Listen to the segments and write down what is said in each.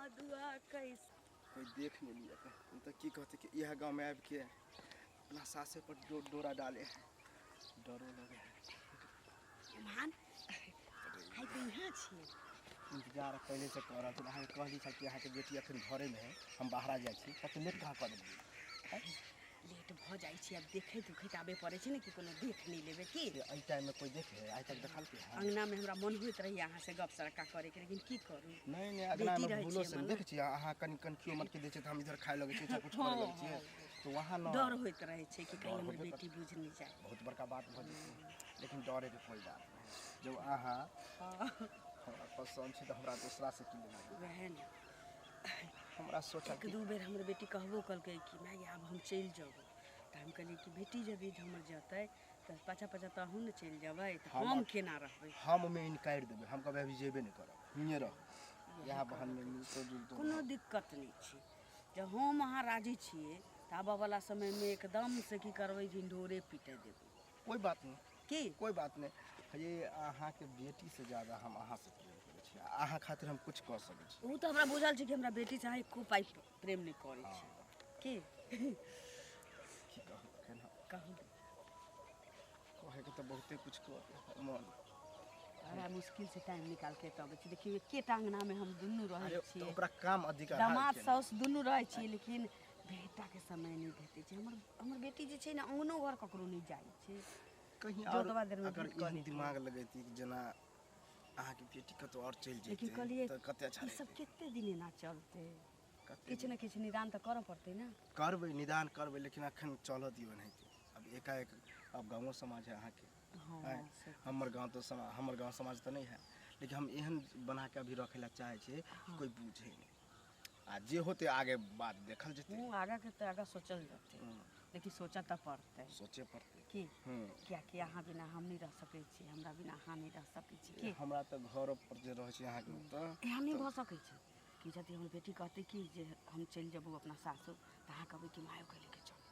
मधुआ कैसे कोई देख नहीं लिया हम तो की कहते कि यह गांव में आबि के अपना सासे पर डोरा डाले है, डरो लगे है। मान आइ तऽ यहाँ छियै। इंतजार पहले से कर रहल छी। अहाँके कहली छल कि अहाँके बेटी अखन घरे में है, हम बाहरा जाइ छी, तब लेट कहाँ कऽ देलियै? लेट भऽ जाइ छै, आब देखैत उखैत आबे पड़ै छै ने कि कोनो देख नहि लेबै की। एहि टाइम में कोई देखे है? आइ तक देखल के है? अङ्गनामे हमरा मन होइत रहैए अहाँसँ गप सड़का करैके, लेकिन की करू, नहीं नहीं, अगना बेटी में रहै भूलो छियै से हमर। देखै छियै अहाँ कनि कनि केओ मटके दै छै तऽ हम इधर खाय लगै छियै, चाहे कुछ करे लगै छियै, तऽ वहाँ न डर होइत रहै छै कि कहीं डर हमर होबे बेटी बुझि नहि जाय। बहुत बड़का बात भऽ जेतै, लेकिन डरे के कोई बात नहीं। जब अहाँ हमरा पसन्द छी तऽ हमरा दोसरा से की लेना देना? वएह ने। हमरा सोचल एक दू बेर हमर बेटी कहबो केलकै कि माय आब हम चलि जेबौ, तऽ हम कहलियै कि बेटी जब हमर जेतै तऽ पाछाँ पाछाँ तऽ अहूँ ने चलि जेबै, तऽ हम केना रहबै? हम ओहिमे इनकार देबै, हम कहबै अभी जेबे नहि करब, हियाँ रहू, इएह बहनमे मिलतो जुलतो। कोनो दिक्कत नहि छै, जब हम अहाँ राजी छियै तऽ आबऽवला समयमे एकदम से की करबै, ढिंढोरे पीटै देबै। कोई बात नहीं। की कोई बात नहीं। ये अहाँके बेटी से ज्यादा हम अहाँ से प्रेम करै छी, अहाँ खातिर हम कुछ कऽ सकै छी। ओ तऽ हमरा बुझल छै कि हमरा बेटी से अहाँ एको पाइ प्रेम नहि करै छी की। की कहू एखन हम? कहू। कहैके तऽ बहुते कुछ कह मन। बड़ा मुश्किल से टाइम निकाल के तब छी। देखियौ, एकेटा अंगनामे हम दुनू रहै अरे छियै। तऽ ओकरा काम अधिकार दामाद साउस दुनू रहै छियै, लेकिन बेटाके समय नहि भेटै छै। हमर हमर बेटी जे छै ने, अङ्गनो घर ककरो नहि जाइ छै। कहीं जो और ओतबा देरमे अगर भेंट कऽ एहन लेतियै। दिमाग लगैती कि जेना अहाँके बेटी कतौ और चलि लेकिन जैतै कहलियै तऽ कते अच्छा ई सब रहितै। कते दिन एना चलतै? कते किछु ने किछु निदान तऽ करऽ पड़तै ने। करबै, निदान करबै, लेकिन अखन चलऽ दियौ एनाहिते। आब एकाएक आब गाँवो समाज है अहाँके। हँ। आँय, से हमर गाँव तऽ समा हमर गाँव समाज तऽ नहि है, लेकिन हम एहन बना के अभी रखै लए चाहै छियै कि कोइ बुझै नहि, आ जे होतै आगे बात देखल जेतै। ओ आगाँ के तऽ आगाँ सोचल जेतै, लेकिन सोचऽ तऽ पड़तै। सोचे पड़तै। की हूँ। कियाकि अहाँ बिना हम नहि रह सकै छी, हमरा बिना अहाँ नहि रह सकै छी की। हमरा तऽ घर पर जे रहै छै अहाँके ओतऽ एहन नहि भऽ सकै छै कि यदि हमर बेटी कहतै कि जे हम चलि जेबौ अपना सासुर, तऽ अहाँ कहबै कि मायोके लेके चल।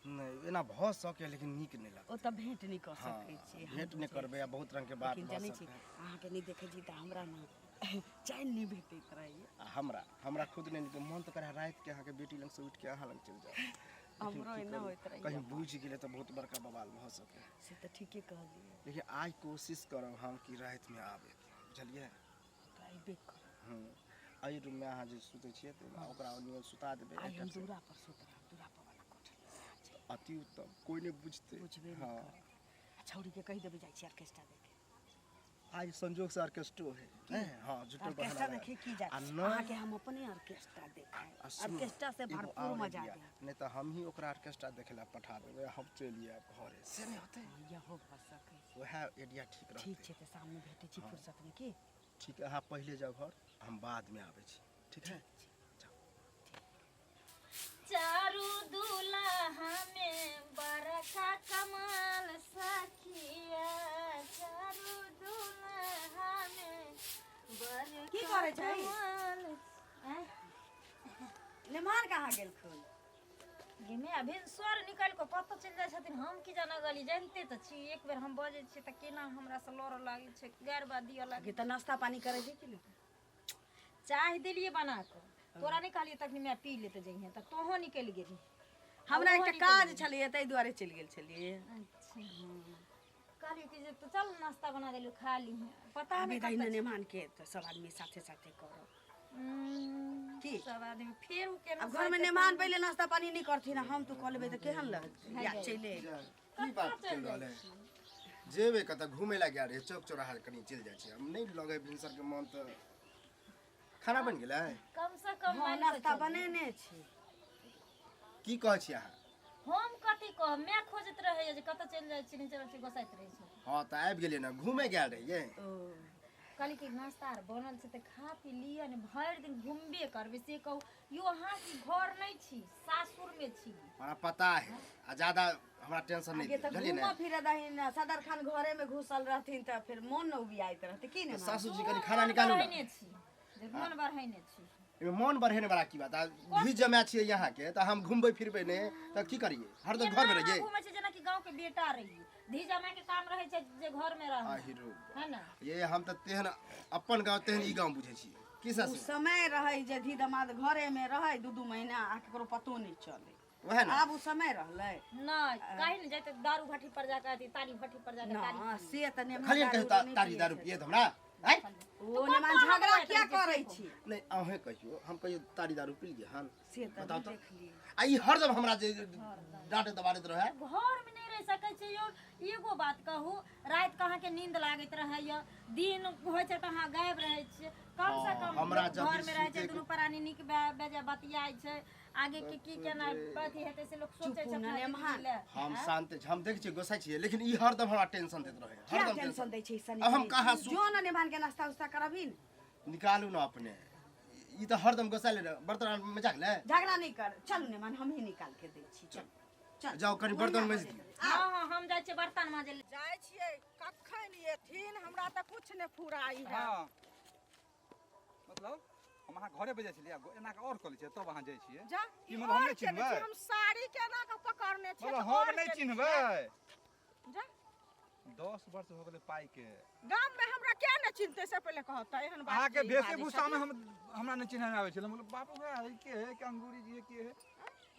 नहि, एना भऽ सकै लेकिन नीक नहि लगतै। ओतऽ भेंट नहि कऽ हँ, सकै छी हम। भेंट नहि बुझै करबै आ छी। बहुत रंग के बात लेकिन भऽ जनै छी सकै। अहाँके नहि देखै छी तऽ हमरा ने चैन नहि भेटैत रहैए। आ हमरा हमरा खुद नहि नीक मन तऽ करै राति के अहाँके बेटी लग से उठि के अहाँ लग चलि जाउ, लेकिन हमरो की एना करू, होइत रहैए। कहीं बुझि गेलै तऽ बहुत बड़का बवाल भऽ सकै। से तऽ ठीके कहलियै। लेकिन आइ कोशिश करब हम कि रातिमे आबैके, बुझलियै? तऽ अयबे करब। हँ, एहि रूममे अहाँ जे सुतै छियै तऽ ओकरा ओन्नी सुता देबै। आइ हम एकटा से दूरा पर सुतब, दूरा पर वाला कोठली तऽ अति उत्तम, कोइ नहि बुझतै। बुझबे नहि हँ करतै। आ छौड़ीके कहि देबै, जाइ छी ऑर्केस्ट्रा देखे। आज संजोग से ऑर्केस्ट्रो है नहीं? हाँ, झूठो ऑर्केस्ट्रा बहाना लगा। देखे की जाए? आ नहि अहाँके हम अपने ऑर्केस्ट्रा देखायब। आ सुनू, ऑर्केस्ट्रा से एगो भरपूर आओर मजा आइडिया देब। नहि तऽ हमही ओकरा ऑर्केस्ट्रा देखै लए पठा देबै, हम चलि आयब घरे, से नहि होतै? हँ, इहो भऽ सकै छै। वएह आइडिया ठीक ठीक रहतै। छै, तऽ शाममे भेटै छी हँ। फुर्सतमे की। ठीक है, अहाँ पहिले जाउ घर, हम बादमे आबै छी। ठीक है? ठीक छै। जाउ। चारू दूल्हा में बड़का कमाल सखिया, चारू दूल्हा में बड़का की करै छै? कमाल। आँय? मेहमान कहाँ गेलखुन? गे अभी स्वर निकालि कऽ कतऽ चलि जाइ छथिन, हम की जाना गली। जानिते तऽ छी, एक बेर हम बजै छियै तऽ केना हमरा से लड़ऽ लागै छै, गारि बात दिअ लागै। गे, तऽ नाश्ता पानी करै छै कि नहि? चाय देलियै बना कऽ, तोरा नहि कहलियै तखनी माय पी लेते जइहे, तऽ तोहो निकलि गेली। हमरा ओहो एकटा निकलि काज गेलै। छलैए, ताहि दुआरे चलि गेल छलियै। अच्छा, कहलियै कि जे तू चल, नाश्ता बना देलू, खा लीहे। पता आबे नहि दही कतऽ ने मेहमानके, तऽ सब आदमी साथे साथे करब। की? सब आदमी फेर ओ केना आब घरमे मेहमान पहिले नाश्ता पानी नहि करथिन आ हम तू कऽ लेबै तऽ केहन लगतै? या चलि अयबै। की बात चलि रहल है? जेबै कतऽ? घूमै लए गेल रहियै, चौक चौराहा कनि चलि जाइ छियै। हम नहि लगै भिनसरके मन। तऽ खाना बनि गेलै? कम से कम हँ, मानि कऽ नाश्ता चलू। बनेने छी। की कहै छी अहाँ? हम कथी कहब, माय खोजैत रहैया जे कतऽ चलि जाइ छी, नहि चलि छी, गोसाइत रहै छै। हँ, तऽ आबि गेलियै ने, घूमै गेल रहियै। ओ कहली कि नाश्ता आर बनल छै तऽ खा पी लिअ ने, भरि दिन घुमबे करबै से कहू। यो अहाँ की घर नहि छी, सासुरमे छी। हमरा पता है, आ ज्यादा हमरा टेंशन नहि आगे दिअ, तऽ बुझलियै ने? घूमऽ फिरऽ दही ने, सदर खान घरे में घुसल रहथिन तऽ फिर मोन ने उबियाइत रहतै की ने? तऽ सासू जी, कनि खाना मन निकालू ने। बढ़ेने छी जे मन बढ़ेने छी। एहिमे मन बढ़ेने वाला की बात? आ भी जमा छियै यहाँके तऽ हम घुमबै फिरबै नहि तऽ की करियै? हरदम घरमे केना रहियै? घुमै छै जेनाकि गाँव के बेटा रहियै। धी जमाई के काम रहै छै जे घर में रहना आ हीरो है ने। ये हम तऽ तेहन अपन गाँव तेहन ई गाँव बुझै छियै। की ओ सासु समय रहै जे धी दमाद घरे में रहै 2-2 महीना आ केकरो पतो नहि चलै। वएह ने आब ओ समय रहलै नहि कहीं नहि जाइत, दारू भट्ठी पर जाके अथी तारी भट्ठी पर जाके तारी ना से तऽ नेमान खाली दारू कहियो नहि तारी पियै दारू छै। पियत हमरा आँय? ओ नेमान झगड़ा किया करै छी? नहि अहें कहियो, हम कहियो तारी दारू पी लियै हन? से तऽ बताउ नहि तऽ। देखलियै। आ ई हरदम हमरा जे डांटैत दबाड़ैत रहै। घर में नहीं रह सकै छै यौ। एगो बात कहू, राति के अहाँके नींद लागैत रहैया, दिन होइ छै तऽ अहाँ गायब रहै छियै। कम से हँ, कम हमरा लोक जब घर में रहै छै, सुतैके दुनू प्राणी नीक बेजाय बतियाइ छै, आगे के की केना अथी हेतै से लोक सोचै चुपू छै ने अपना नेमान। जिंदगी लए। हम शांत छी, हम देखै छियै गोसाइ छियै, लेकिन ई हरदम हमरा टेंशन दैत रहै, क्या हरदम टेंशन दै छै सनी? अब हम कहाँ जो ने नेमान के नाश्ता उस्ता करबही ने। निकालू ने अपने, ई तऽ हरदम गोसाइ ले बर्तन आर मजाक ले। झगड़ा नहि कर, चलू नेमान, हमही निकाल के दै छी, चल चल जाउ कनि बर्तन माजि दियौ। हँ हँ, हम जाइ छियै बर्तन माजै लए। जाइ छियै कखन एथिन, हमरा तऽ कुछ नहि फुराइ है। हँ, मतलब हम अहाँ घरे बजे छलियै, एना कऽ आओर कऽ लै छियै तब अहाँ जाइ छियै। जा की ई मतलब हम और नहि केने चिन्हबै? छी, हम साड़ी केना कऽ पकड़ने छियै मतलब तऽ हम और नहि केने चिन्हबै? छियै। जा 10 वर्ष हो गेलै पाइ के। गाम में हमरा क्या नहि चिन्हते से पहिले कहत, एहन बात अहाँके के ई भेष बाजै भूषा में छथिन। हम हमरा नहि चिन्है आबै छलै। हम कहलियै, बाप रे, ई के है? के अंगूरी जी है, के है?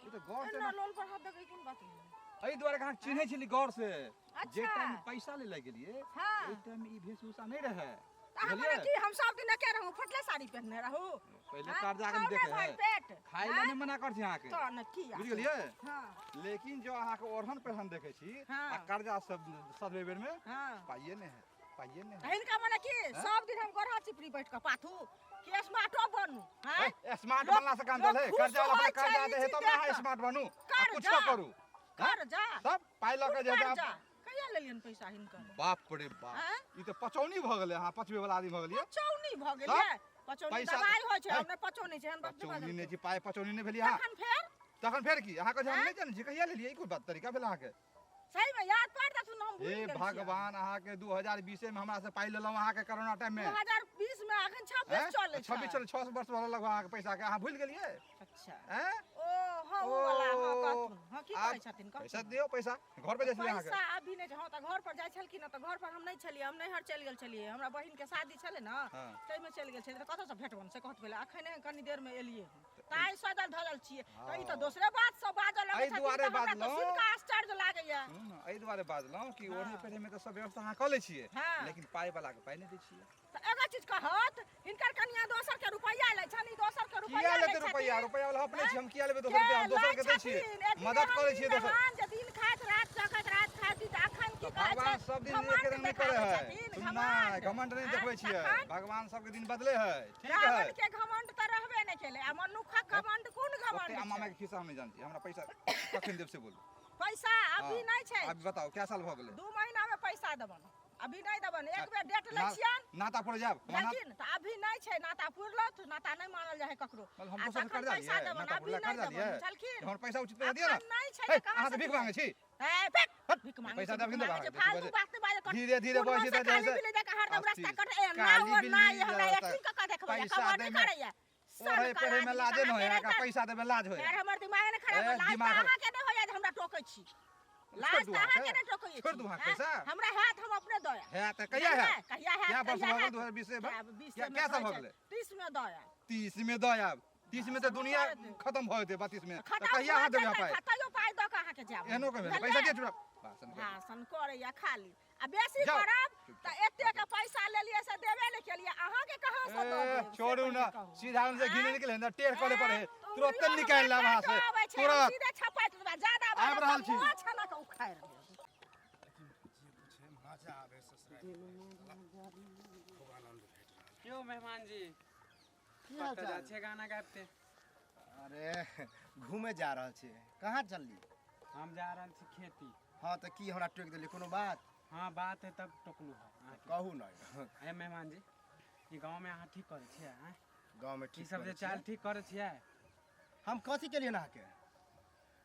ई तऽ गौर से एना लोल पर हाथ देबै, कोन बात भेलै? एहि दुआरे अहाँ चिन्है छली गौर से। जे अच्छा। टाइम पैसा ले लए गेलियै हँ। ओहि टाइम ई वेशभूषा नहि रहै। तऽ अहाँ बुझलियै? मने की हम सब दिन एके रहू, फटले साड़ी पहिरने रहू? पहिले हँ? कर्जा के खाउ देखे ने भरि है। पेट। खाय लए नहि मना कर छी अहाँके, तऽ ने की बुझि गेलियै? हँ। लेकिन जो अहाँके ओढ़न पहिरन देखै छी हँ। आ कर्जा सब सधबै बेर में हँ। पाइए नहि है, पाइए नहि है। हिनका मने की सब दिन हम गोरहा चिपरी बैठ कऽ पाथू कि स्मार्टो बनू? हँ? ए, स्मार्ट लोक- बनला से काम लोक चले? खुश कर्जा वाला होइ पर कर्जा छै ई दे है चीज तब ना देख अहाँ कऽ। स्मार्ट बनू आ कर्जा। कुछ तो करू। कर्जा। तब पाइ लऽ कऽ जे कर्जा कहिया लेलियन पैसा हिनकर? बाप रे बाप, आँय? ई तऽ पचौनी भऽ गेलै। अहाँ पचबै वाला आदमी भऽ गेलियै। पचौनी भऽ गेलै? पचौनी पैसा- दवाइ होइ छै, है? हम नहि पचौनी छै, एहन बात नहि पचौनी नहि बाजल। छी, पाइ पचौनी नहि भेलियै अहाँ। तखन फेर? तखन फेर की अहाँ कहै छी हम आँय? नहि जानै छी कहिया लेलियै? ई कोन बात तरीका भेल अहाँके? सही में याद पारि देथुन, हम भूलि हे गेल छियै। भगवान, अहाँके 2020 में हमरा से पाइ लेलहुँ अहाँके कोरोना टाइम में। 2020 में, अखन 26 चलै छै। 26 चलै, 6 वर्ष भऽ लगभग अहाँके पैसा के, अहाँ भूलि गेलियै? अच्छा। हैं? ओ हँ, ओ वाला, हँ कहथुन, हँ की आब कहै छथिन कहथुन। पैसा दियौ, पैसा घर पे जाइ छलियै अहाँके। पैसा अभी नहि छै। हँ तऽ घर पर जाइ छलखिन तऽ घर पर हम नहि छलियै, हम नैहर चलि गेल छलियै, हमरा बहिन के शादी छलै ने हँ। ताहिमे चलि गेल छलियै, तऽ कतऽसँ भेटबनि से कहत पहिले। अखन कनी देर मे एलियै हन ताहि सजल धजल छियै तऽ ई तऽ दोसरे बात सब बाजऽ लगै एहि छथिन दुआरे तऽ हमरा तऽ बाजलहुँ। सुनि कऽ आश्चर्य लागैया। सुनू ने, एहि दुआरे बाजलहुँ कि हँ। ओढ़े पहिरे में तऽ सब व्यवस्था अहाँ कऽ लै छियै, हँ। लेकिन पाइ वाला के पाइ नहि दै छियै। तऽ एगो चीज कहत, हिनकर कनिया दोसर के रुपैआ लै छनि, ई दोसर के रुपैआ किया लै लेतै रुपैआ? छथिन। रुपैआ वाला अपने आँय? छी, हम किया लेबै के दोसर रुपैआ? हम दोसर लै के दै छियै, छथिन? एक मदद दिन करै छियै दोसर। मेहमान जे दिन खाइत रात चखैत रात खाइत, तऽ अखन की तऽ कहै भगवान छै? सब दिन घमंड एके रंग नहि करै देखाबै है। छथिन, सुनू घमंड। ने, घमंड नहि आँय, देखबै छियै, तखन? भगवान सबके दिन बदले है, ठीक है? रावण के घमंड तऽ रहबे नहि केलै, आ मनुखक घमंड कोन ओते घमंड अम्मा छै? माय के खिस्सा हम नहि जानै छी। हमरा पैसा कखन देब से बोलू। पैसा अभी हँ। नहि छै। अभी बताउ, क्या साल भऽ गेलै? 2 महीना में पैसा देबन, अभी नहि देबन। एक बेर डेट लै छियन। नाता पर जायब हमरा लेकिन तऽ अभी नहि छै, नाता पुरलत, नाता नहि मानल जाइ है ककरो। मतलब हम आ दोसर से तखन कर्जा पैसा लियै? देबन, नाता अभी पुरला नहि कर्जा देबन, लियै? बुझलखिन? हमर पैसा उचित पैसा दिअ ने। अखन नहि छै हे, तऽ कहाँ अहाँ से से भीख दियै? मांगै छी? ए, फेक! हट, भीख मांगै पैसा छै, देब भीख कि नहि मांगै छै, देब? फालतू बात नहि बाजै कर। धीरे धीरे कोन बजै से छै काली जैसे बिल्ली देख हरदम रास्ता अस्थिर। कट ए ना काली ओ ना बिल्ली ये हमरा रहता। एक्टिंग कऽ कऽ देखबैया, पैसा कमर नहि दैमे करैया। सन ओढ़ै काला पहिरै में आदमी लाजे कहाँ न होय के अहाँके रहता? पैसा देबै लाज होय। यार हमर दिमाग नहि खराब ए, हो, लाज तऽ दिमाग अहाँके नहि होइया जे हमरा टोकै छी। लाज छोड़ दू तऽ अहाँके अहाँके नहि टोकै छोड़ छी। दू अहाँके हैं? पैसा। हमरा हैत हम अपने दऽ आयब। है तऽ कहिया है? बुझलियै? कहिया हैत? क्या वर्ष कहिया भऽ गेल? हैत? 2020 आब 20 क्या मे क्या साल कहै भऽ छै, गेलै? 30 मे दऽ आयब। 30 में दऽ आयब। 30 में तऽ दुनिया करत। खत्म भऽ जेतै 32 में। तऽ खतम कहिया अहाँ भऽ देबै जेतै, पाइ? तैयो पाइ दऽ कऽ अहाँके जायब। एहनो के भेलै? बुझलियै? पैसा दिअ चुपचाप। भाषण करू। भाषण करैया खाली आ बेसी जाउ। करब तऽ एते के पैसा लेलियै से देबे नहि केलियै, अहाँके कहाँ से दऽ ए, देब से छोड़ू पहिले ना, कहू। सीधा से घिने आँय? निकले ने टेढ़ करे पर है ए, तऽ तुरंत उंगलियो निकालि हमरा लेब अहाँ से काटऽ आबै छै, हम तुरंत सीधे छपाटि देबै, जादा आबि बाजब रहल तऽ छी। मुँहो छना कऽ उखाड़ि लेब। मजा आबे ससुराल खूब आनंद भेट रहल। क्यों मेहमान जी, की हाल कतऽ चाल? जाइ छियै गाना गाबिते? अरे घूमे जा रहल छियै। कहाँ चलली? हम जा रहल छी खेती। हाँ तऽ की हमरा टोकि देली कोनो बात? हाँ बात है तब टोकलू है अहाँके। कहू ने। अरे मेहमान जी, ई गाँवमे अहाँ ठीक करै छियै? आँय? गाँवमे ई ठीक सब जे करै चाल छियै? ठीक करै छियै? हम कथी केलियै अहाँके?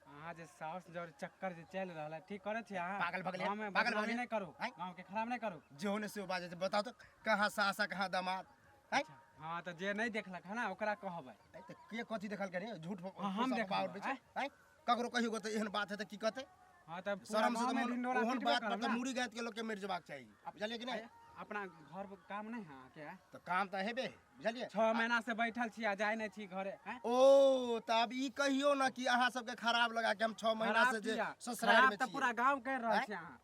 अहाँ जे साउस जर चक्कर जे चलि रहल है, ठीक करै छियै अहाँ? पागल भऽ गेलियै? गाँवमे पागल भऽ बदनामी गेलियै? नहि करू, आँय? गाँवके खराब नहि करू। जे होने से बाजै छै। बताउ तऽ कहाँ सास आ कहाँ दामाद? आँय? अच्छा, हाँ तऽ जे नहि देखलक है ना ओकरा कहबै। आँय, तऽ के कथी देखलकै रे? झूठ हाँ, हम फूस देखलहुँ, अफवाह उड़बै छै। आँय? ककरो कहियो तऽ एहन बात है तऽ की कहतै? हाँ तऽ पूरा शरम से तऽ गाँवमे मन ढिंढोरा ओहन पिटबे बात पर करब तऽ ना। मुड़ी गाँत के लोकके मरि जेबाक चाही, बुझलियै कि नहि? अपना घर पर काम नहीं है अहाँके? तऽ काम तऽ हेबे है, बुझलियै। 6 महीना से बैठल छी आ जाय नहीं छी घरे, हैं? ओ तऽ अब ई कहियो ना कि अहाँ सबके खराब लगा के हम 6 महीना खराब से जे किया? ससुराल खराब में तऽ छियै। पूरा गांव कहि रहल आँय? छी अहाँ।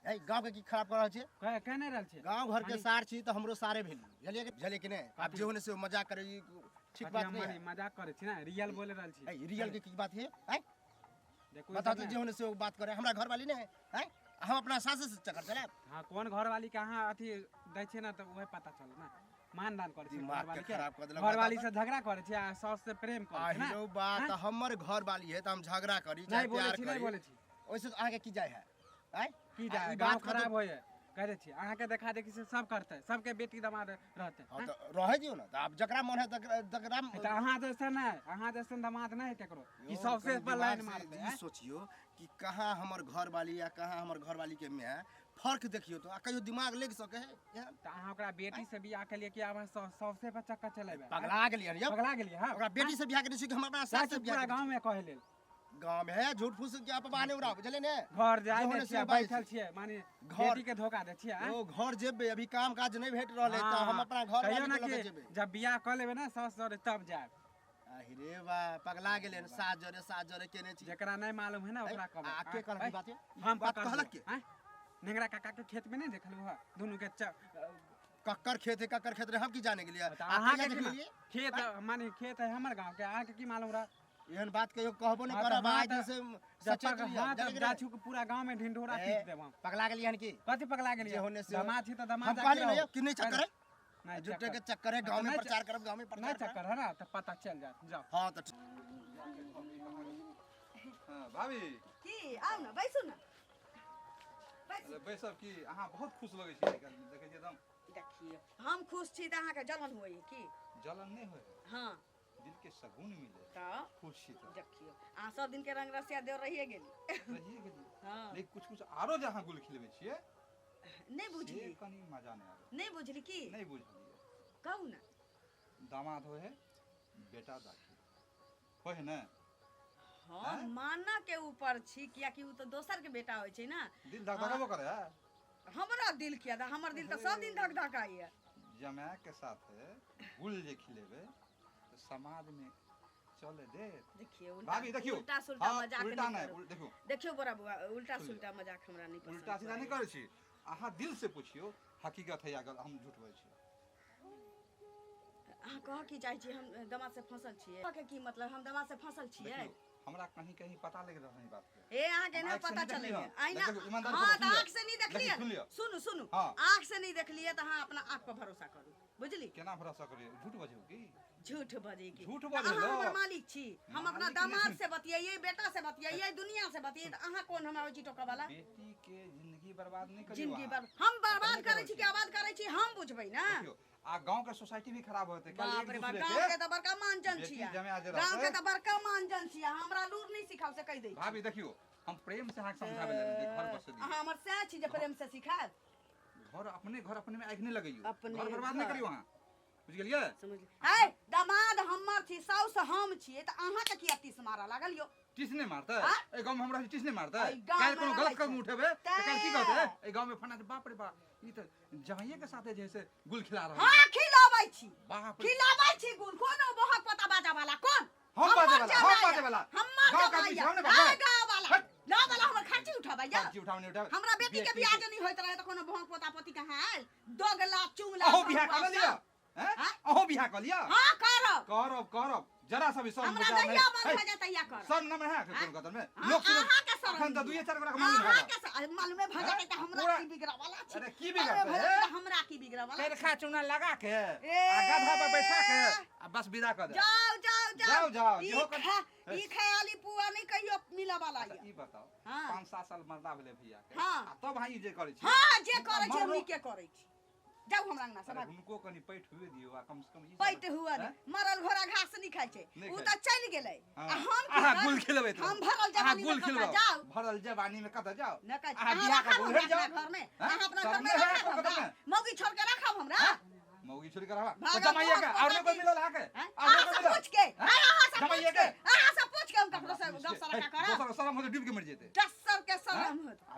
ए गांव के की खराब कर रहल छियै? कह नहि रहल छियै। गांव घर के मानी- सार छी तऽ हमरो सारे भेल, बुझलियै बुझलियै कि नहि? आब जे होने से मजाक करे ई ठीक कथी बात हम नहीं मानी है। मजाक करै छी ना, रियल बोले रहल छी। ए रियल के की बात है? आँय? देखू ई बताओ सब तो ने। जे होने से बात करे, हमरा घर वाली नहीं है, आँय? हम अपना सासे से चक्कर चलायब। हाँ, कोन घरवाली के अहाँ अथी दै छियै ना तऽ उहे पता चलत ना। मान दान करै छियै दिमाग के घरवाली के। खराब कऽ देलक। घरवाली बताओ से झगड़ा करै छियै आ सास से प्रेम करै छियै ना। आहिरो बात आँय? हमर घर वाली है तऽ हम झगड़ा करी चाहे नहीं बोलै प्यार छी, नहीं करी, बोलै छी। ओहिसे अहाँके की जाय है? आँय? की आ जाय? ई गाँव बात खराब कतौ- होइए कह दै छी अहाँके देखा देखी से सब करतै, सबके बेटी दमाद रहतै। हाँ तऽ रहै दियौ ना, तऽ आब जकरा मन है तकरा तकरा तऽ अहाँ जैसन नहि, अहाँ जैसन दमाद नहि है केकरो कि यौ, सौंसे कनि पर लाइन दिमाग से मारतै। ई आँय? सोचियो कि कहाँ हमर घर वाली आ कहाँ हमर घर वाली के माय, फर्क देखियो तो, आ कहियो दिमाग लागि सके है एहन? तऽ अहाँ ओकरा बेटी से बियाह केलियै कि आब अहाँ सौंसे पर चक्कर चलेबै? पगला गेलियै यौ। पगला गेलियै? हाँ। ओकरा बेटी से बियाह केने छी कि हम अपना जाइ सास छी से बियाह पूरा केने गाँव में कहै लेल। छी? गाँव में है झूठ फूस के अफवाह नहि उड़ाउ, बुझलियै ने? घर जाय जे नहि होने छियै, से बाजै बैठल छी। छियै, माने घर- बेटी के धोखा दै छियै, आँय? ओ घर जेबै, अभी काम काज नहि भेट रहल है तऽ हम अपना घर कहियो वाली ना के लऽ के कि जेबै। जब बियाह कऽ लेबै ना सास जरे तब जायब। अरे बा पगला गेलै सास जरे सास जरे केने छी। जेकरा नहीं मालूम है ना ओकरा कहबै। आ के कहलक ई बात? हम बात पकड़ कहलक लेब, के? आँय? नेंगरा काका के खेत में नहीं देखलू है दुनू के कक्कर खेत है, कक्कर खेत रहे हम की जाने के लिए? तऽ अहाँके कहिया की देखलियै? खेत माने खेत है हमर गाँव के, अहाँके की मालूम रहा? एहन बात कहियो कहबो नहि हाँ तऽ करब, हाँ आइ तऽ से जब सचेत पक- रहियै, हाँ जाने तब के जा नहि? छु के पूरा गाँव में ढिंढोरा ए, पीट देब हम। पगला गेलियै हन की? कथी पगला गेलियै? जे होने से दमाद छी तऽ दमाद हम जाके कहली नहीं रहो। कि नहीं चक्कर है, नहीं झूठे चक्कर। के चक्कर है, गांव में नहीं प्रचार करब, गांव में नहीं प्रचार करब। चक्कर है ना तऽ पता चल जायत। जाओ। हाँ तऽ हाँ, भाभी की आउ ने, बैसू ने। अरे बैसब की, अहाँ बहुत खुश लगै छी आइकाल्हि, देखै छी एकदम। देखियौ हम खुश छी तऽ अहाँके जलन होइए की? जलन नहि होइ, हाँ दिल के सकून मिले। तऽ खुश छी तऽ देखियौ अहाँ सब दिन के रंग रसिया देव रहिए गेली। रहिए गेलियै। हाँ। लेकिन कुछ कुछ आरो जे अहाँ गुल खिलबै छियै नहीं से बुझली, कनि मजा नहि आबै। नहीं बुझली की? नहि बुझलियै। कहू ना। दामाद होइ है बेटा दाखिल होइ है ने? हाँ माना के ऊपर छी, कियाकि उ तऽ दोसर के बेटा होइ छै ना। दिल धक धकबो करे है। हमरा दिल किया दा, हमर दिल तऽ सब दिन धक धकाइए। जमाए के साथे गुल जे खिलेबै तऽ समाज में चले देत। देखियौ उल्टा भाभी देखियौ, उल्टा सुल्टा हाँ, मजाक उल्टा नहीं नहि, करू। देखियौ देखियौ बड़ा बुआ, उल्टा सुन लिअ। सुल्टा मजाक हमरा नहीं पसंद उल्टा सीधा नहीं पड़ैए। करै छी, अहाँ दिल से पुछियौ हकीकत है या गलत, हम झूठ बजै छी। अहाँ कहऽ की चाहै छी? हम दमाद से फंसल छियै? कहऽ के की मतलब हम दमाद से फंसल छियै? देखियौ हमरा कहीं कहीं पता लागि रहल है ई बात के। ए अहाँके हम नहि आँखि से पता नहि चलैए। देखलियै हन। आइना देखियौ, ईमानदारी हाँ से तऽ सुन लिअ। आँखि से नहीं देखियौ, देखलियै। सुन लिअ। सुनू सुनू, हाँ। आँखि से नहीं देखलियै तऽ अहाँ अपना आँख पर भरोसा करू, बुझली? केना भरोसा करियै? झूठ बजू की? झूठ बजै की? झूठ तऽ बजै अहाँ लो। हमर मालिक छी, हम अपना मालिक नहि दामाद छी। से बतियैयै, बेटा से बतियैयै, दुनिया से बतियैयै, तऽ अहाँ कोन हमरा होइ छी टोकऽ वाला? बेटी के जिंदगी बर्बाद नहीं करियौ जिंदगी अहाँ। बर हम बर्बाद नहि करै करै छी कि छी। आबाद करै छी हम बुझबै ना। देखियौ आ गांव के सोसाइटी भी खराब होते कल बाप एक रे बाप, दूसरे गाँव के के तऽ बड़का मानजन बेटी छियै, जमाए जे गाँव के रहतै। तऽ बड़का मानजन छियै, हमरा लूर नहीं सिखाउ से कहि दै छी। भाभी देखियौ हम प्रेम से अहाँके समझाबै लए जे घर बसै दियौ। अहाँ हमर सएह छी जे प्रेम से सिखायब। घर अपने घर अपने में आगि नहि लगैयौ, अपने घर बर्बाद नहि घर। करियौ अहाँ, बुझि गेलियै? समझ है, दामाद हमर छी, साउस हम छियै, तऽ अहाँके किया टीस मारऽ लागल यौ? टीस नहि मारतै? आँ? एहि गाँव में हमरा टीस नहि मारतै? एहि गाँव काल्हि में कोनो रहै गलत कदम छै। उठेबै तऽ काल्हि की तैं। कहतै? एहि गाँव में फना बाप रे बाप, ई तऽ जमाइये के साथे जे है से गुल खिला रहल हाँ खिलाबै छी, बाप रे। खिलाबै छी गुल। कोनो बहक पता बाजा वाला कोन? हम बाजे वाला, हम बाजे वाला। हमर गाँव के आदमी जमाइया। छी, हम नहि बाजबै। हाँ, गाँव वाला। हट। गाँव वाला हमर खर्ची उठाबै या। खर्ची उठाबै नहि उठाबै। हमरा बेटी के बेटी बियाह के- जे नहीं होइत रहे तऽ कोनो बहक पोता पोती कहाँ आयल? दोगला चुंगला अहूँ बियाह भरुआ कऽ लिअ, सब। हैं? हाँ? अहूँ बियाह कऽ लिअ। हाँ करब। करब करब, जरा सा भी शर्म हमरा विचार जहिया नहि। मन है, भऽ जाए तहिया करब। शर्म न है हाँ? कोनो कदम में। हाँ, लोक सुनत- अहाँके शर्म अखन तऽ नहि। दुइये चारि गोटा के मालूम भऽ अहाँके मालूमे भऽ जेतै तऽ हमरा पूरा- की बिगड़ऽ वाला छी? अरे की बिगड़तै, मालूमे भऽ जेतै हे? तऽ हमरा की बिगड़ऽ वाला छी? करखा चूना लगा के ए। आ गधा पर बैठा के आ बस विदा कऽ दे। जाओ जाओ जाओ जाओ, जाओ, ई जेहो कर- ई खयाली पुआ नहीं कहियो मिलऽ वाला अच्छा, ये। ई बताओ, हाँ। 5-7 साल मर्दा भेलै भैया के, हाँ। आ तब अहाँ ई जे करै छी। हाँ जे करै छी हम मरलो- नीके करै छी। जाउ हमरा अंगना से अरे भागू। हुनको कनि पैठ हुए दियौ आ कम से कम ई सब- पैठ हुआ दे। हैं? मरल घोड़ा घास नहीं खाइ छै, नहि उ खाइ तऽ चलि गेलै। हाँ। आ हम की अहाँ करब? गुल खिलेबै तऽ। हम भरल अहाँ जवानी गुल में कतऽ खिलबाउ। जाउ? भरल जवानी में कतऽ जाउ? न कहै छी। अहाँ अहाँ बियाह कऽ राखब उधर हमरा जाउ। अपना घर में? हैं? अहाँ अपना शर्म घर में नहि है राखब कोनो हमरा? कदम में? मौगी छोड़ के राखब हमरा? मौगी छोड़ के रहबा। भागल तऽ जमाइये के, बहुत आओर नहि कोई पता मिलल अहाँके? हैं? आओर नहि अहाँ कोई से मिलल? पूछ के, हैं? अहाँ से पूछ जमाइये के, के? अहाँ से पूछ के हम ककरो से गप सड़का करब? दोसर शरम होतै डूबि के मरि जेतै। दस के शरम होतै। आ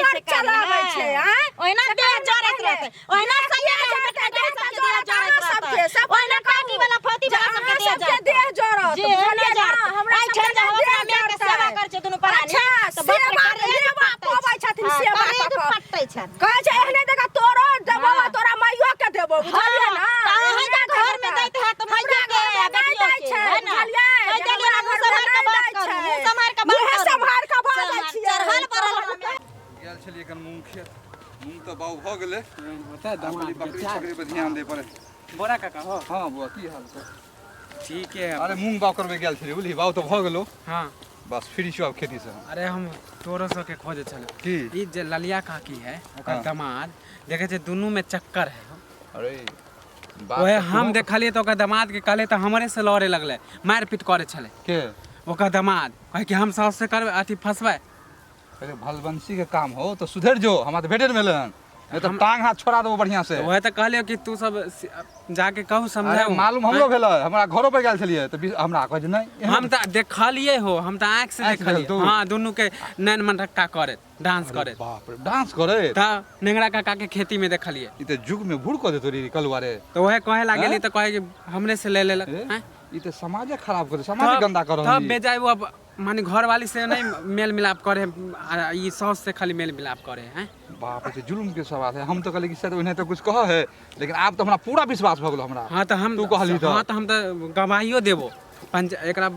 छै पर से काम, चलाबै हँ। छै आँय ओहिना देह जरैत रहतै, ओहिना सैया जरतै, देह देह सबके जरत, देह जरैत अहाँ रहतै। सबके, सब ओहिना टाटी वाला फौती वाला सबके देह सबके जरतै। देह जरत जे बुझलियै नहि ना? जरतै। हमरा एहिठाम सबके जे हम देह अपना मायके जरतै। सेवा करै छियै दुनू प्राणी, अच्छा तऽ बाप रे, सेवा करे लेवा खेत मूँग तऽ बाउ भऽ गेलै। होतै आब दमाद खाली के बकरी चाल। छकरी पर ध्यान दै पड़े। बोरा काका हो। हाँ बुआ, की हाल छै? ठीक है। अरे मूँग बाउ करबै गेल छलियै, बुझलिही? बाउ तऽ भऽ गेलो। हाँ। बस फ्री छौ आब खेती से हम। अरे हम तोरो सबके खोजे छले। की? ई जे ललिया काकी है ओकर हाँ। दमाद देखे छै, दुनू में चक्कर है। अरे बात ओहे तऽ हम तोहो- देखलियै तऽ ओकर दमाद के कहलियै तऽ हमरे से लड़े लगलै, मारि पीट करे छलै। के? ओकर दमाद कहै कि हम साउस से करबै अथी फंसबै। अरे भलबंसी के काम हो तऽ सुधरि जो, हमरा तऽ भेटे नहि भेलै हन, नहि तऽ टांग हाथ छोड़ा देबो बढ़िया से। ओहे तऽ कहलियै कि तू सब जाके कहू अरे समझाऊ। मालूम हमरो भेलै, हमरा घरो पर गेल छलियै तऽ हमरा कहै छै नहि एहन- हम तऽ देखलियै हो, हम तऽ आँखि से आँखि से देखलियै। देखल तू? हाँ, दुनू के नैन मनरक्का करैत, डांस करैत। बाप रे, डांस करे? तऽ नेंगरा काका के खेती में देखलियै। ई तऽ युग में भूर कऽ देतो रे कलुआ रे। तऽ ओहे कहे लागली हैं? तऽ कहे कि हमरे से ले लेलक। ए? हैं? ई तऽ समाजे खराब कर, समाजे गंदा कर तब बेजाय वो अब माने घरवाली से नहीं मेल मिलाप करे, आ ई साउस से खाली मेल मिलाप करे हैं। बाप रे, जुल्म के सवाल है। हम तो कहले कि शायद ओहने तो कुछ कह है, लेकिन आब तो हमरा पूरा विश्वास भऽ गेल हमरा। हाँ तऽ हम तू कहली तऽ। हाँ तऽ हम तऽ गवाहियो देबो, पंच एकरा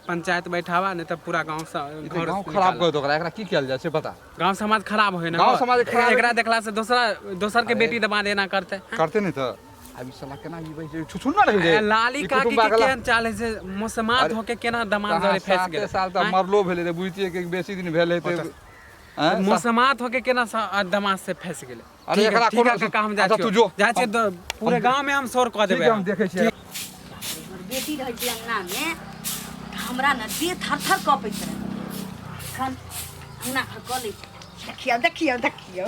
पंचायत बैठावा, नहीं तऽ पूरा गांव से ई तऽ घर गाँव से खराब निकाल। कर दो ओकरा, एकरा की कयल जाय से बता। गांव समाज खराब होय ना। गाँव हो। समाज खराब। एकरा देखला से दोसरा दोसर के अरे। बेटी दबा देना करते। करते नहीं तऽ आब ई साला केना ई बैस छुछुन ना रही रे। ए, लाली ई काकी कुटुम्बा के गला- केहन चाल है से मोसमात अरे, होके केना दमाद कहाँ जरे फंस साते गेलै। साल तऽ आँय? मरलो भेलै रे, बुझतियै कि बेसी दिन भेल हेतै। आँय? मोसमात होके केना दमाद से फंस गेलै। अरे ठीक है, एकरा ठीक है कोनो- काका, हम जाइ अच्छा, छियौ। तू जो। जाइ छियौ हम- तऽ पूरे गांव में हम शोर कऽ ठीक देबै। है, हम देखै छियै। हमर बेटी रहै छै अङ्गनामे तऽ हमरा ने देह थर थर कँपैत रहै। एखन अङ्गना घर कऽ लै छी। देखियौ देखियौ देखियौ,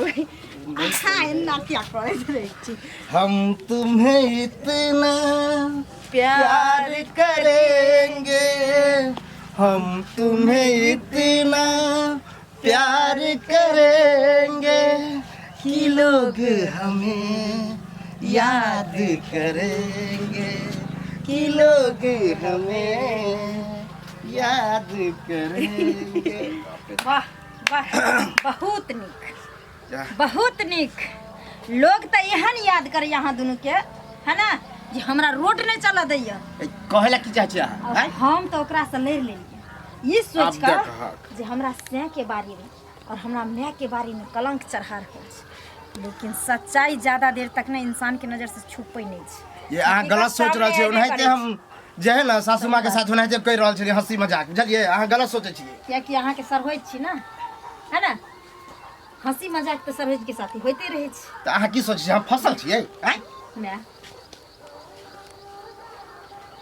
अहाँ एना किया करैत रहै छी? हम तुम्हें इतना प्यार प्यार करेंगे, हम तुम्हें इतना प्यार करेंगे कि लोग हमें याद करेंगे, कि लोग हमें याद करेंगे। वाह वाह, बहुत नीक, बहुत नीक। लोग तऽ एहन याद करैया अहाँ दुनू के, है ना, जे हमरा रोड नहि चलऽ दैया। कहे ला की चाहै छी अहाँ? और आँय? हम तऽ ओकरासँ लड़ि लेलियै ई सोचि आब कऽ देखहक। जे हमरा सैं के बारे में और हमरा माय के बारे में कलंक चढ़ा रहल छै, लेकिन सच्चाई ज्यादा देर तक ने इंसान के नजर से छुपै नहि छै। ये अहाँ गलत सोच रहल छियै। सामने ओनाहिते करै हम जे है ना सासू माँ के साथ ओनाहिते कहि रहल छलियै हंसी मजाक, बुझलियै? अहाँ गलत सोचै छियै। कियाकि अहाँके सरहोज छी ना, है ना? हंसी मजाक तऽ सरहोज के साथ होइते रहै छै। तऽ अहाँ की सोचै छियै, हम फसल छियै? आँय? माय,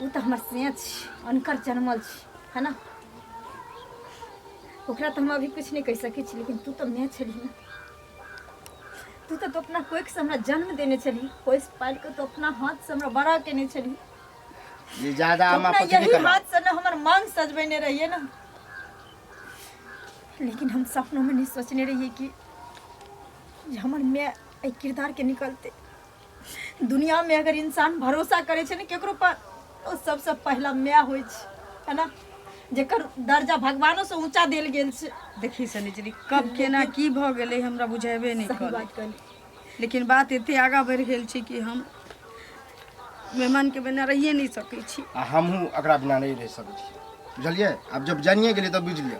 ओ तऽ हमर से छी, अनकर जन्मल छी, है ना? ओकरा तऽ हम अभी कुछ नहि कहि सकै छी, लेकिन तू तऽ माय छलही ने। तू तऽ अपना कोखिसँ हमरा जन्म देने छलही, पोसि पालि कऽ तू अपना हाथसँ हमरा बड़ा केने छलही। ये ज्यादा तू आमा अपना पति यही करना। हाथ से ने हमर मांग सजबेने रहिए ना, लेकिन हम सपनों में नहीं सोचने रहिए कि जे हमर माय एहि किरदार के निकलते। दुनिया में अगर इंसान भरोसा करे छै ने केकरो पर, ओ सबसे पहला माय होइ छै, है ना? जेकर दर्जा भगवानो से ऊंचा देल गेल छै। देखी सनिचरी, कब केना की भऽ गेलै हमरा बुझेबे नहि सही करै, बात कहली। लेकिन बात एते आगाँ बढ़ि गेल छै कि हम मेहमानके बिना रहिए नहि सकै छी। आ हमहूँ एकरा बिना नहि रहि सकै छी, बुझलियै? आब जब जानिए गेलियै तऽ बुझि लिअ,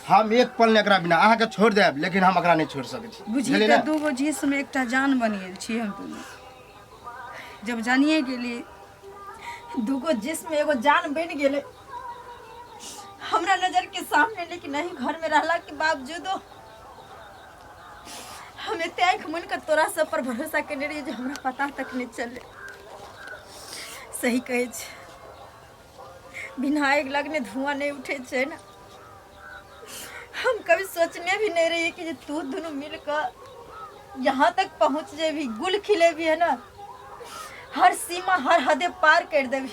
हम एक पल नहि एकरा बिना, अहाँके छोड़ि देब लेकिन हम एकरा नहि छोड़ि सकै छी। बुझी बुझलियै तऽ ने? दूगो जिसमे एकटा जान बनि गेल छी हम दुनू, जब जानिए गेली। दूगो जिस्म एगो जान बनि गेलै हमरा नजर के सामने, लेकिन एही घर में रहला के बावजूदो हम एते आँखि मुनि कऽ तोरा सब पर भरोसा केने रहियै जे हमरा पता तक नहि चले। सही कहै छै, बिना आगि लगने धुआं नहि उठै छै ने। हम कभी सोचने भी नहीं रहिए कि जे तू दुनू मिल कऽ यहाँ तक पहुँच जेबही, गुल खिलेबी, है ना? हर सीमा हर हदे पार कर देबी।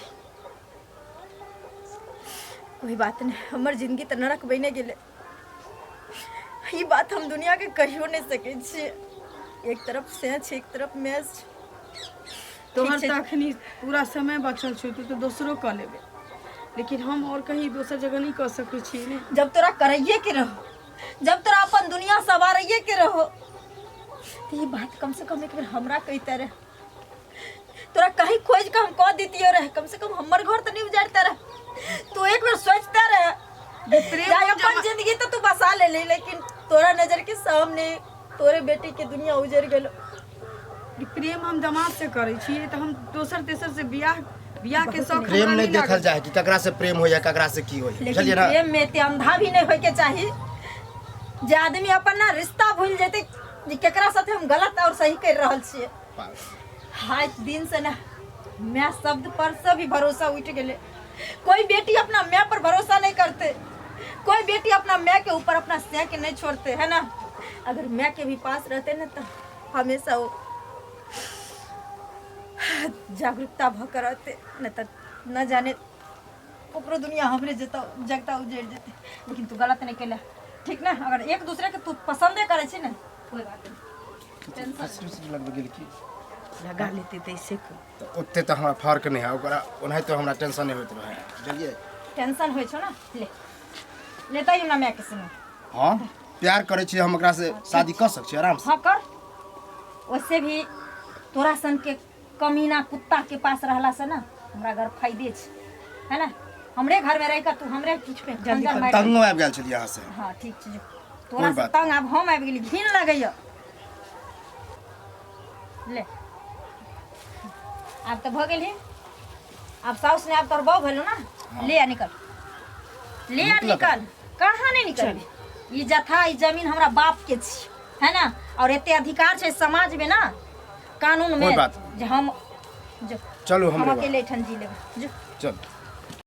कोई बात नहीं, हमर जिंदगी तऽ नरक बने गेलै, ई बात हम दुनिया के कहियो नहीं सकै छियै। एक तरफ से छै, एक तरफ मैं छै। तोहर छै। तऽ अखनी पूरा समय बचल छौ, तू तऽ दोसरो कऽ लेबे, लेकिन हम और कहीं दोसर जगह नहीं कऽ सकै छी ने। जब तोरा करैये के रहो, जब तोरा अपन दुनिया सवारैये के रहो, तो ई बात कम से कम एक बेर हमरा कहिते रहे। तोरा कहीं खोज के हम कह दितियो रहे, कम से कम हमर घर तो नहीं उजाड़ते रहे। तू एक बेर सोचते रहे प्रेम जाय अपन जमा- जिंदगी तो तू बसा ले ली, लेकिन तोरा नजर के सामने तोरे बेटी के दुनिया उजड़ गेलो। ई प्रेम हम दामाद से करै छी तऽ हम दोसर तेसर से बियाह बियाह के शौक प्रेम हमरा नहीं नहि देखल लागल। जाए है कि ककरा से प्रेम होइया ककरा से की होइया, लेकिन बुझलियै ना? प्रेम में एते अंधा भी नहीं होय के चाही जे आदमी अपन ना रिश्ता भूल जेते जे केकरा साथे हम गलत और सही कर रहल छियै। हाय दिन से ना मैं शब्द पर से भी भरोसा उठ गेले। कोई बेटी अपना मैं पर भरोसा नहीं करते, कोई बेटी अपना मैं के ऊपर अपना सह के नहीं छोड़ते, है ना? अगर मैं के भी पास रहते ना तो हमेशा वो जागरूकता भ के रहते, नहीं तो न जाने ओकरो दुनिया हमरे जता जगता उजड़ जेते। लेकिन तू गलत नहीं केला, ठीक ना? अगर एक दूसरे के तू पसंदे करे छी ना, कोई बात नहीं। फसरी उसरी लगबे गेल की लगा लेते तऽ ऐसे को तऽ ओते तऽ हमरा फर्क नहि है ओकरा, ओनाहितो हमरा टेंशन नहि होइत रहै, बुझलियै? टेंशन होइ छौ ना, ले लेता ही ना मैं के संग। हाँ, प्यार करै छी हम, ओकरा से शादी कऽ सकै छी आराम से। हाँ कर, वैसे भी तोरा सन के कमीना कुत्ता के पास रहला से ना हमरा घर फायदे छै, है ना? हमरे घर में रह के तू हमरे पीछ पे खंजर मारि। तंगो आबि गेल छलियै अहाँ से। हाँ ठीक छै, जो। तोरा से बात तंग आब हम आबि गेली, घिन लगैया। ले आब तऽ भऽ गेलही, आब साउस ने आब तोहर बहू भेलौ ना। ले आ निकल, ले आ निकलब। निकल। कहाँ नहीं निकल? ई जथा ई जमीन हमरा बाप के छी, है ना? और एते अधिकार छै समाज में ना, कानून में कोई बात जे हम जो चलू हम हमरे अकेले एठन जी लेबै, जो। चल।